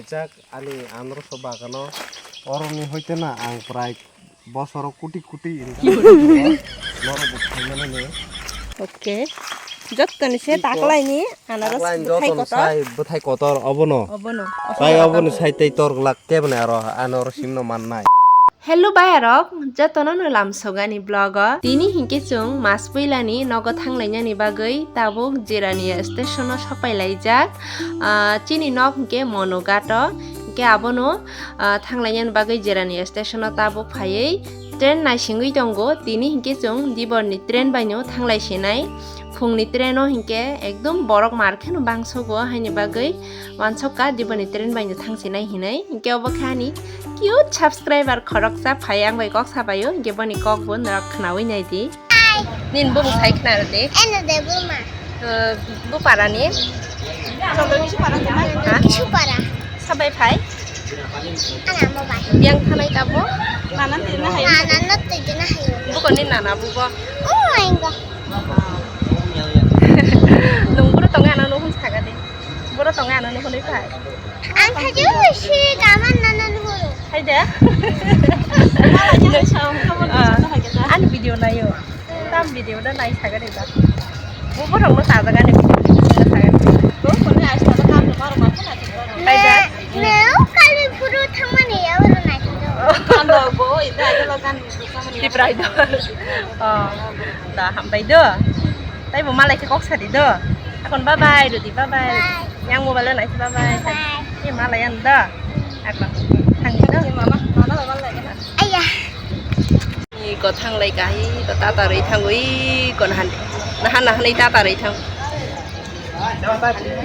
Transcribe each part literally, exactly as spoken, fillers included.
Jak ani anroso bagano oroni hoite na ang prai bosoro kuti kuti income norok bo khaimani. Oke. Jottoni se taklaini anaros taklaini bwthai jotono kotor. Sai bwthai kotor obono. Obono. Sai obono sai tei tor glak keboni aro ano oro simno mannai. Hello bayarok, jotono no lamsogani vlog o. Tini hinkhe chwng mas puilani nogo thanglainani bagwi tabuk Jirania station o sopai laijak. Ah, chini nok hinkhe Monoghat o. Hinkhe abono, ah, thanglainani bagwi Jirania station o tabuk phaiwi train naisingwi tongo. Tini hinkhe chwng diborni train bai no thanglai sinai. Phungni train o hinkhe ekdom borok mar kheno bangsogo, haini bagwi wansokka diboni train bai no thangsinai hinwi. Hinkhe obo khe ani cute subscriber khoroksa phai ang bai kok sabaio, hinkhe boni kok bo norok khnaui nai di. Nini bumung sai khna rw di. Eno de buma. Uh, bupara ni? Ha? Kisupara. Sabai phai? Ana mo bai. Biyang thanai tabo? Nana twi na hayo. Nana no twi na hayo. Buko ni nana bubo. Oh my God. Nung buro tonga ano nuhun saga di. Buro tonga ano nuhun phai. Ang thajo si kaman nana nuhun. Hai de. Ah, ani video nayo. Tam video da nai saga de da. Bubo rong no saga ni video ni saga. Bo ko ni ai saga kam no maro ma khana. Hai de. Neo kali phuru thangmani ya oro naithago. Kando bo ida ida lo gan Tipra Idol. Oh, da hambai do. Tai bo malai khe kok sadi do. Akon bye bye rudi bye bye. Bye. Yang mobile nai bye bye. Bye bye. Ni malai an da. Akon thangni do. Mama, mama bye bye. Aya. Iko thanglai ka, iko tata rwi thango, iko nahan, nahan, nahan, iko tata rwi thango.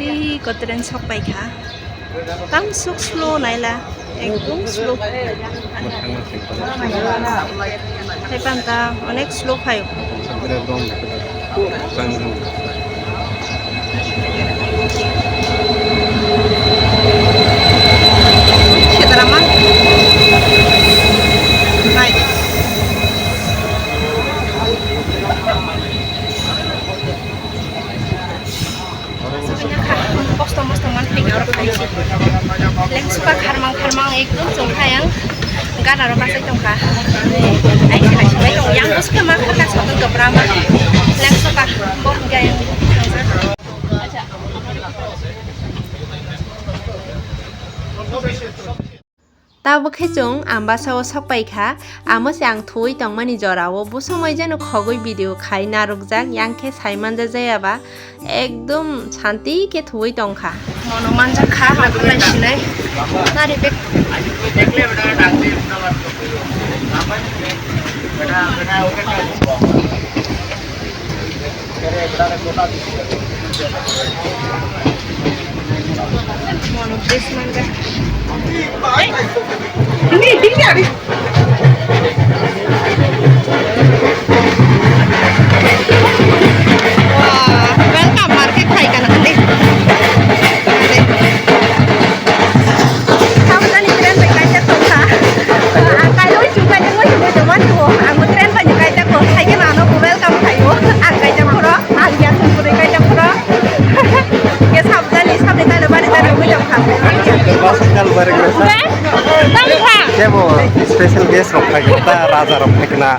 Iko train sok pai kha. Tam suk slow naila, ekdom slow. Hai panta onek slow phaio. Sitaramang. Nai. Kosto mosto man thai aro khaisi. Lengsuka kharmang kharmang ekdom chwng thai ang. Gana ro bachai tongkha. Ai se lai se lai tong yang bwswk ma kha ka satung kwbra ma. Lengsuka bo hwnkhe ayang. Tabuk khe chwng Ambasa o sok pai kha, amo se ang thuwi tongmani jora o, bo somoi jeno khogwi video khai narwkjak, yang khe sai manja jaya ba, ekdom santi khe thuwi tong kha. Mono manjak kha, hakulai sinai. Nari bek. Wah, welcome market khai kana kali. Sabjani train bai kaijak tongkha. Ang kailoi chum kaijak moi chum moi tongmani bo. Ang bo train bai kaijak bo. Hai khe mano bo welcome khaio. Ang kaijak phoro. Ang ya chum puri kaijak phoro. Ke sabjani sabni kailo bari jani moi tongkha. Kebo special guest rok khai khe ta raja rok khai khe na.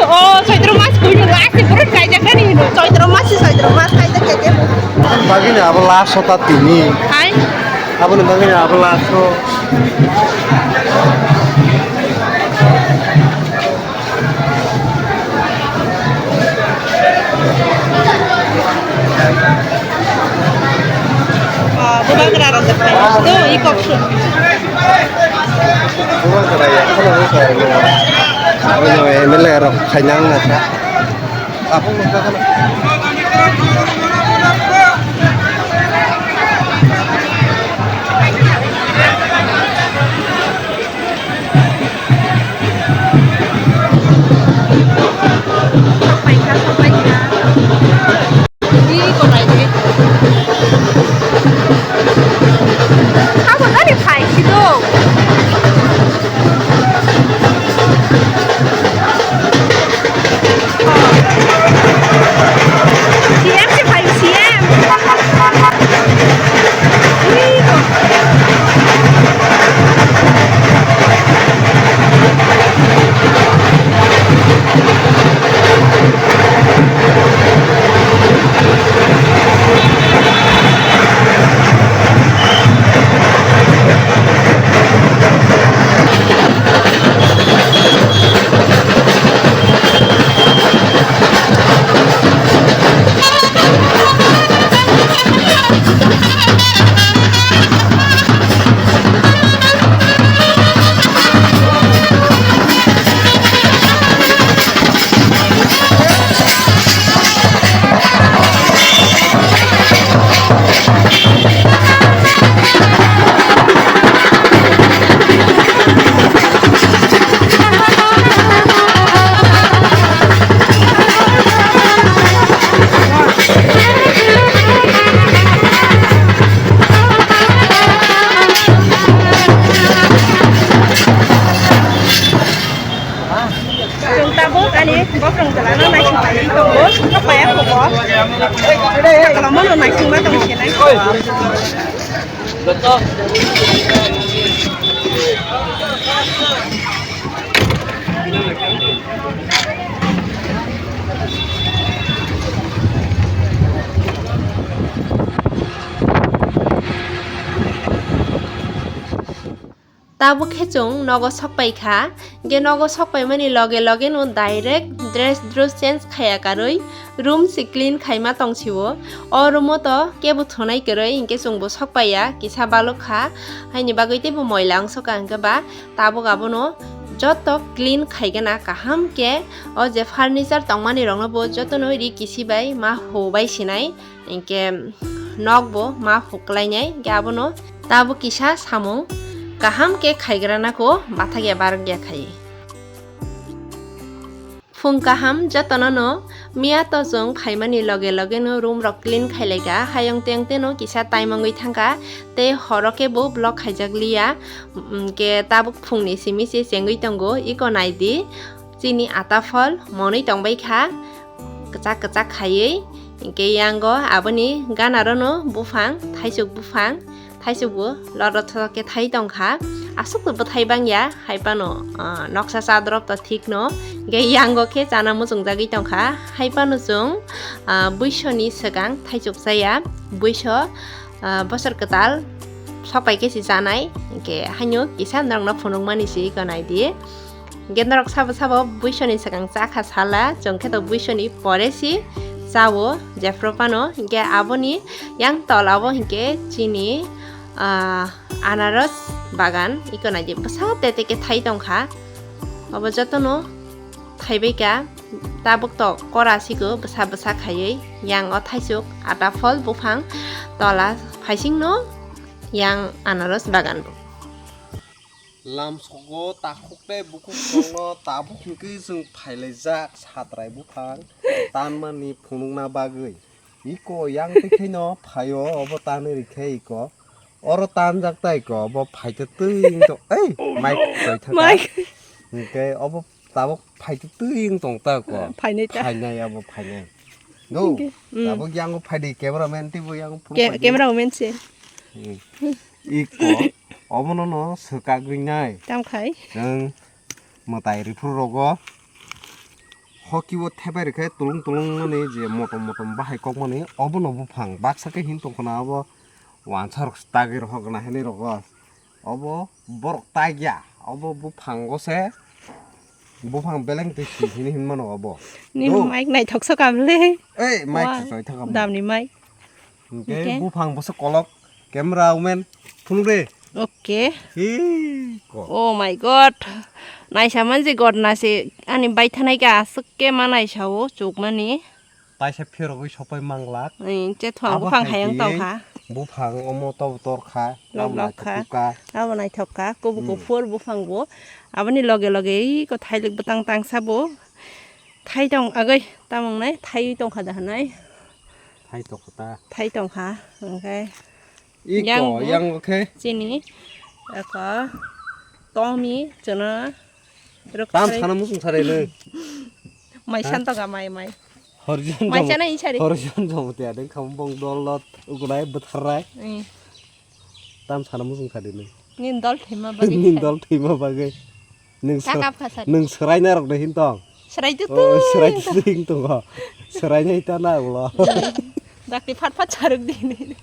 O, Chaitro mas kuino, asi pura kaijak nani hino. Chaitro mas, Chaitro mas kaijak kete. Bagini abo last sota tini. Hai? Aboni bagini abo last so. Ah, bubagra rok de phai. Do, i kok su. Bubagra ya, khana bubagra. Abo no M L A rok khainang na sa. Tapung nukha khana. Abo gari phai si do. T M se phai Tabuk khe chwng nogo sokpai kha, hwnkhe nogo sokpaimani loge loge no direct dress dress change khaiya karwi room se clean khaima tong sio. O room o to kebo thwnai kwrwi, hwnkhe chwngbo sokpaiya, kisa balok kha, haini bagwi teibo moila wng sokha, hwnkhe ba tabuk abono joto clean khaigana kaham khe. O je furniture tongmani rokno bo jotono ri kisi bai ma hu bai sinai. Hinkhe nokbo ma huklainai, hinkhe abono tabuk kisa samung kaham khe khaigrana kho bathakya barokya khai. Phung kaham jotono no miya to chwng phaimani loge loge no room rok clean khailaika, hayung tengte no kisa time wngwi thangkha, tei horo khe bo vlog khaijak liya, hinkhe tabuk phungni simi se chengwi tongo, iko naidi chini ata phol monwi tongbai kha. Kwchak kwchak khaiwi, hinkhe yango aboni ganarono buphang, thaisuk buphang, thaisukbo lotho khe thai tongkha. Aswk bwthai bangya, haiphano, ah, noksa chadrop to thikno, hinkhe yango khe chana muchungjagwi tongkha. Haiphano chwng, ah, buisoni swkang thaisuk chaya, buiso, ah, bosor kwtal sokpai khe se chanai, hinkhe haino kisa norokno phunukmani se iko naidi. Hinkhe norok sabo sabo buisoni swkang chakha sala, chwng khe to buisoni pore si chao jephru phano. Hinkhe aboni yang tola o hinkhe chini, ah, anaros bagan, iko naidi bwsa tete khe thai tongkha. Obo jotono thaibai kha, tabuk to kora siko bwsa bwsa khaiwi yang o thaisuk ata phol buphang tola phaisingno yang anaros bagan bo. Lamsogo takhuk tei bukhuk songno tabuk hwnkhe chwng phailaijak satrai buphang tanmani phunukna bagwi. Iko yang twi khaino phaio obo tanwi rikhe iko. Oro tanjak ta iko obo phaitwi twi wngto. Ei, mic choi thaka. Mic. Hwnkhe obo tabuk phaitwi twi wng tong ta iko. Phainai ta. Phainai abo phainai. Go. Hwnkhe, mm. Tabuk yango phaidi cameraman teibo yango phuru Ke-, phaidi. Cameraman se. Hmm. Iko, obono no swkagwi nai. Tamo khai? Chwng mwtai rwphuru rogo hoki o thepai rwkhe tulung tulung mani je motom motom bahai kok mani obono buphang baksa khe hin tongkhna obo wansa rok stagwi rohok gana hinwi rogo. Obo borok tagya, obo buphango se, buphang beleng twi si hini hinmano obo. Nini mic naithok sokha bwle. Ei, mic se choi thaka bwle. Damni mic. Hwnkhe buphang bwswk kolok, camera woman, phunuk de. Okay. Hi, ko. Oh my God. Naisa manji God nasi ani baithanai ka aswk khe ma naisa o chukmani. Taisa phirogwi sopai manglak. Ei, che thwng buphang hai wng tongkha. Buphang omo tobo torkha. Lok lok kha. Abo naithok kha. Kubu kuphur buphang bo. Aboni loge loge ei ko thailik bwtang tangsa bo. Thai tong agoi tamung nai thai tongkha da hanai. Thai tongkha ta. Thai tongkha. Hwnkhe. Iko yang khe. Chini. Eko. Tomi chwna. Tam sana muchung sare nung. Mai san toga mai mai. Horjon mai sana insari. Horjon jomo te adeng kham bong dol lot ugunai bwtharrai. Tam sana muchung sare nung. Nin dol thima bagwi. Nin dol thima bagwi. Nung sir-, nung serai na rok de hin tong. Serai tu tu. Serai tu tu hin tong. Serai nai ta na ulo. Dakti phat phat charuk di ni.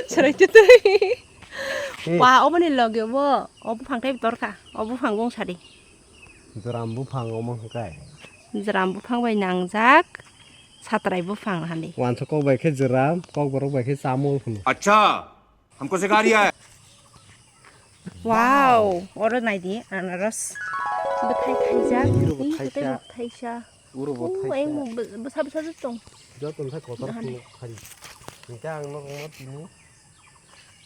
Serai tu tu. Wa, oboni loge bo. Obo phang kai torka. Obo phang gong sari. Jwram buphang omo hwnkhe. Jwram buphang bai nangjak satrai buphang hani. Wansa kok bai khe jwram, kok borok bai khe chamul hwno. Acha, hamko sikha riya hai. Wow, oro naidi anaros. Bwthai thaijak. Iro bo thaisa. Tei bwthai bo thaisa. Uro bo thaisa. Eng bwsa bwsa tong. Joto thai kotor phunuk khai. Hwnkhe ang no tini.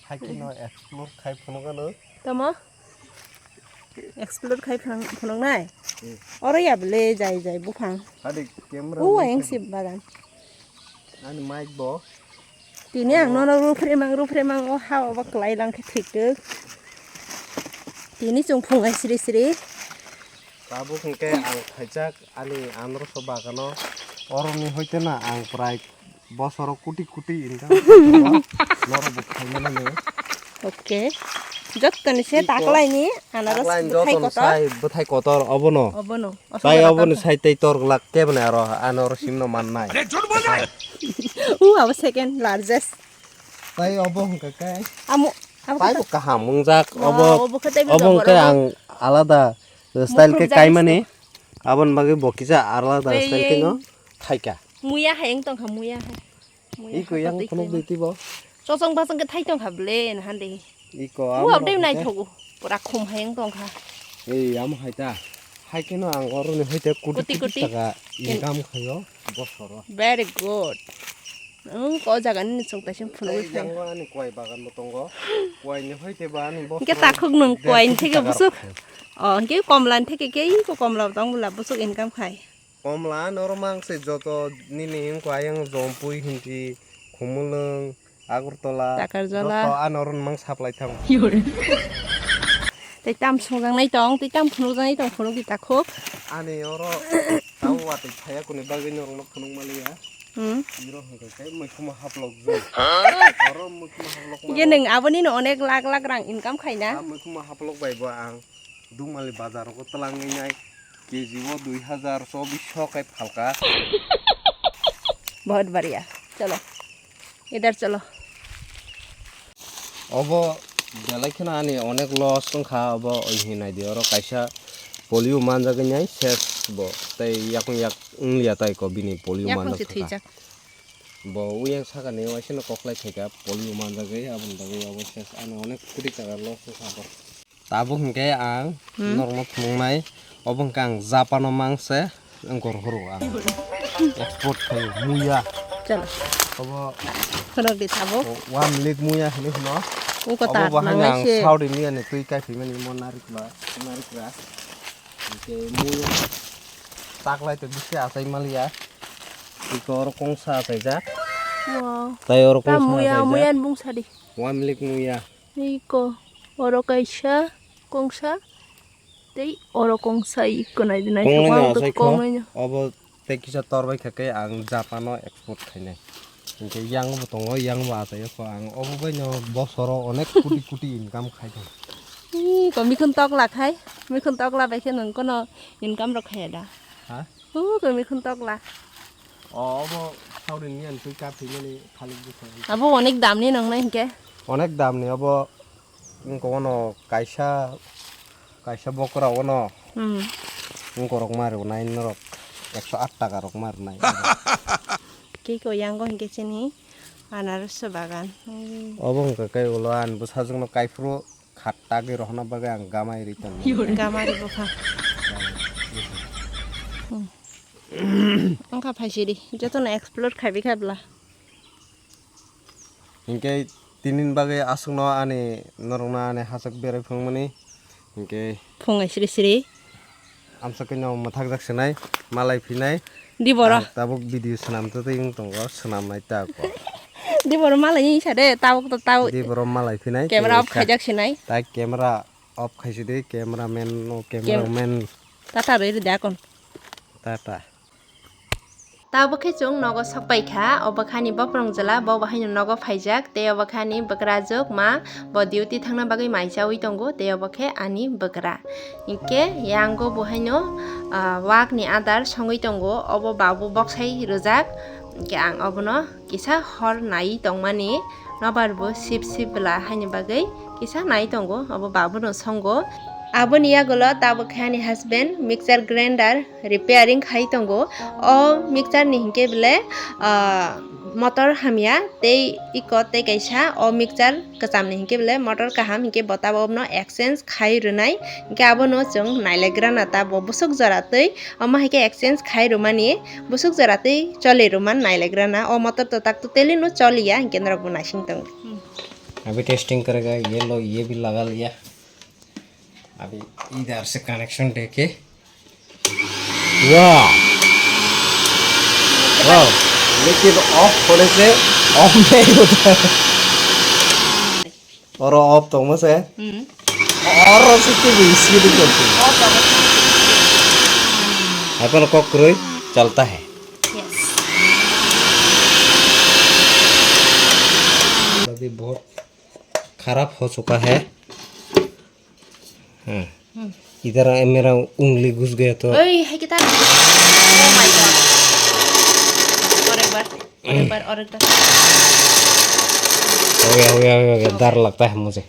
Hai kheno explore khai phunukgano. Tamo? Explore khai phunuk, phunuknai? Hmm. Oro ya bwle jai jai buphang. Hadi camera. O ayang si bagan. Ani mic bo. Tini ang nono ruphremang ruphremang o ha obo kwlai lang khe thik twk. Tini chwng phungai sri sri. Tabuk hwnkhe ang phaijak ani anroso bagano. Oroni hoite na ang prai Bosoro kuti kuti income. Norok bo khaimani. Okay. Jottoni se taklaini anaros. Taklaini bwthai jottoni kotor. Sai bwthai kotor obono. Obono. Tai obono sai tei tor glak kebne aro ano oro simno mannai. U abo second largest. Tai obo hwnkha kai. Amo, abo tai bo kaham wngjak. Wow, obo, obo khe tai bo obo jobor hwnkhe obo. Ang alada style khe mukhuk kaimani. Aboni bagwi bo kisa alada style khe no thaika. Muya hai wng tongkha, muya hai. Iko yang phunuk di tibo. Chosong basong khe thai tongkha ble na hande. Iko. Wow, amo de rok nai hwnkhe thogo. Pura khum hai wng tongkha. Ei, amo hai ta. Hai kheno ang oro ni hoite kuti kuti taka income khaio bosoro. Very good. Ang ko jaga ni chwng taising phunugwi phai. Yango ani kwai bagan bo tongo. Kwai ni hoite ba ani bosoro. Hwnkhe takhuk nwng kwai ni theke busuk. Oh, hwnkhe komla ni theke khe iko komla tong bwla busuk income khai. Komla norok mang se joto nini wngkha ayang Jompui hinti, Khumulwng, Agartala, Takarjala. Joto ano oro mang supply thango. Tei tam songjaknai tong, tei tam phunukjaknai tong, phunukdi takhuk. Ani oro tabo watwi thaya kuni bagwi norokno phunuk maliya. Hmm. Iro hwnkhe khe muikhumo haplok jwk. Oro muikhumo haplok. Hwnkhe nwng aboni no onek lakh lakh rang income khaina. A muikhumo haplok bai bo ang Dugmali bazar o twlangwi nai K G o dui hazar chobbish so kai phalka. बहुत बढ़िया। चलो। इधर चलो। Obo belai kheno ani onek loss wngkha, obo hinwi naidi, oro kaisa polio manjagwi nai ses bo, tei yakung yak wngliya tai ko bini polio manjak thwikha. Bo uyang sakani waisano koklai khaika polio manjagwi, aboni bagwi obo ses ani onek koti taka loss wngkha bo. Tabuk hwnkhe ang norokno phunuknai, obo hwnkhe ang Japan-o mangse wngkor horo ang export khaio muya. Chalo. Obo khorok di tabuk. O, one lik muya hinwi hino. Obo bahai ang South India ni twi kaiphaimani mo narikla, narikra. Hwnkhe muya taklai to bisi achai maliya. Iko oro kongsa achaijak. Wow. Tai oro kongsa muya, achaijak. Muya ni bung sadi. One lik muya. Iko, oro kaisa kongsa, tei oro kongsa iko nai di, naithok. Kongnai no achai kho, obo tei kisa tor bai kha khe ang Japan o export khainai. Hinkhe yang bo tongo, yang bo achai kho ang, obo bai no bosoro onek koti koti income khai tongo. Iko mikhun tokla khai, mikhun tokla bai khe nwng kono income rok khaiya da? Ha? Iko mikhun tokla. O, obo South Indian twi kaphimani thalik bwsai. Abo onek damni nongnai hinkhe? Onek damni obo, wngkha ono kaisa, kaisa bokra ono. Hmm. Wngkorok ma rwnai norok ekso aat taka rok ma rwnai. Kiko yango hinkhe chini anaros bagan. Hmm. Obo wngkha khe ulo ani bwsajwkno kaiphuru khattagwi rohorna bagwi ang gamai ri tongo. Gamari bwkha. Hmm. Wngkha phaisidi, jotono explore khaibai kha bwla. Hinkhe tinini bagwi aswkno ani norokno ani hachwk berai phwrwngmani. Hinkhe phungai siri siri. Amswk khe no mwthakjak sinai, malai phinai. Di borok. Ang tabuk video swnam twtwi wng tongo, swnamnai ta ko. Di borok malai ni sa de, tabuk to tabuk. Di borok malai phinai, camera off khaijak sinai. Tai camera off khaisidi, camera man no, camera man. Tata rwi rwdi akon. Tata. Tabuk khe chwng nogo sok pai kha, obo khani boprong jwla, bo bo haino nogo phaijak, tei obo khani bwkrajwk ma, bo duty thangna bagwi mai chaui tongo, tei obo khe ani bwkra. Hinkhe yango bo haino, ah, wakni adar songwi tongo, obo babu boksai rwjak, hinkhe ang obono kisa hor naiwi tongmani, nobar bo sip sip bwla haini bagwi kisa nai tongo, obo babuno songo. Aboni yagulo tabuk khe ani husband mixture grinder repairing khai tongo. O mixture ni hinkhe bele, ah, motor hamya tei iko tei kaisa o mixture kwcham ni hinkhe bele motor kaham hinkhe bo tabuk no exchange khai rwnai. Hinkhe abono chwng nailagrana ta bo bwswk jora twi omo hai khe exchange khai rwmani bwswk jora twi choli rwman nailagrana. O motor to tak totally no choliya hinkhe norok bo naising tongo. अभी टेस्टिंग करेगा, ये लो, ये भी लगा लिया। अभी इधर से कनेक्शन देके, वाह, वाह, लेकिन ऑफ होने से ऑफ नहीं होता है। Oro off tongma se. Hmm. Oro se tei bo isi de kok. Off tongma se. Hai phano kok kwrwi chalta hai. Yes. खराब हो चुका है। हाँ। इधर मेरा उंगली घुस गया तो। ओए, है कितना? Oh my God। और एक बार, और एक बार, और एक बार। हो गया, हो गया, हो गया, हो गया। डर लगता है मुझे।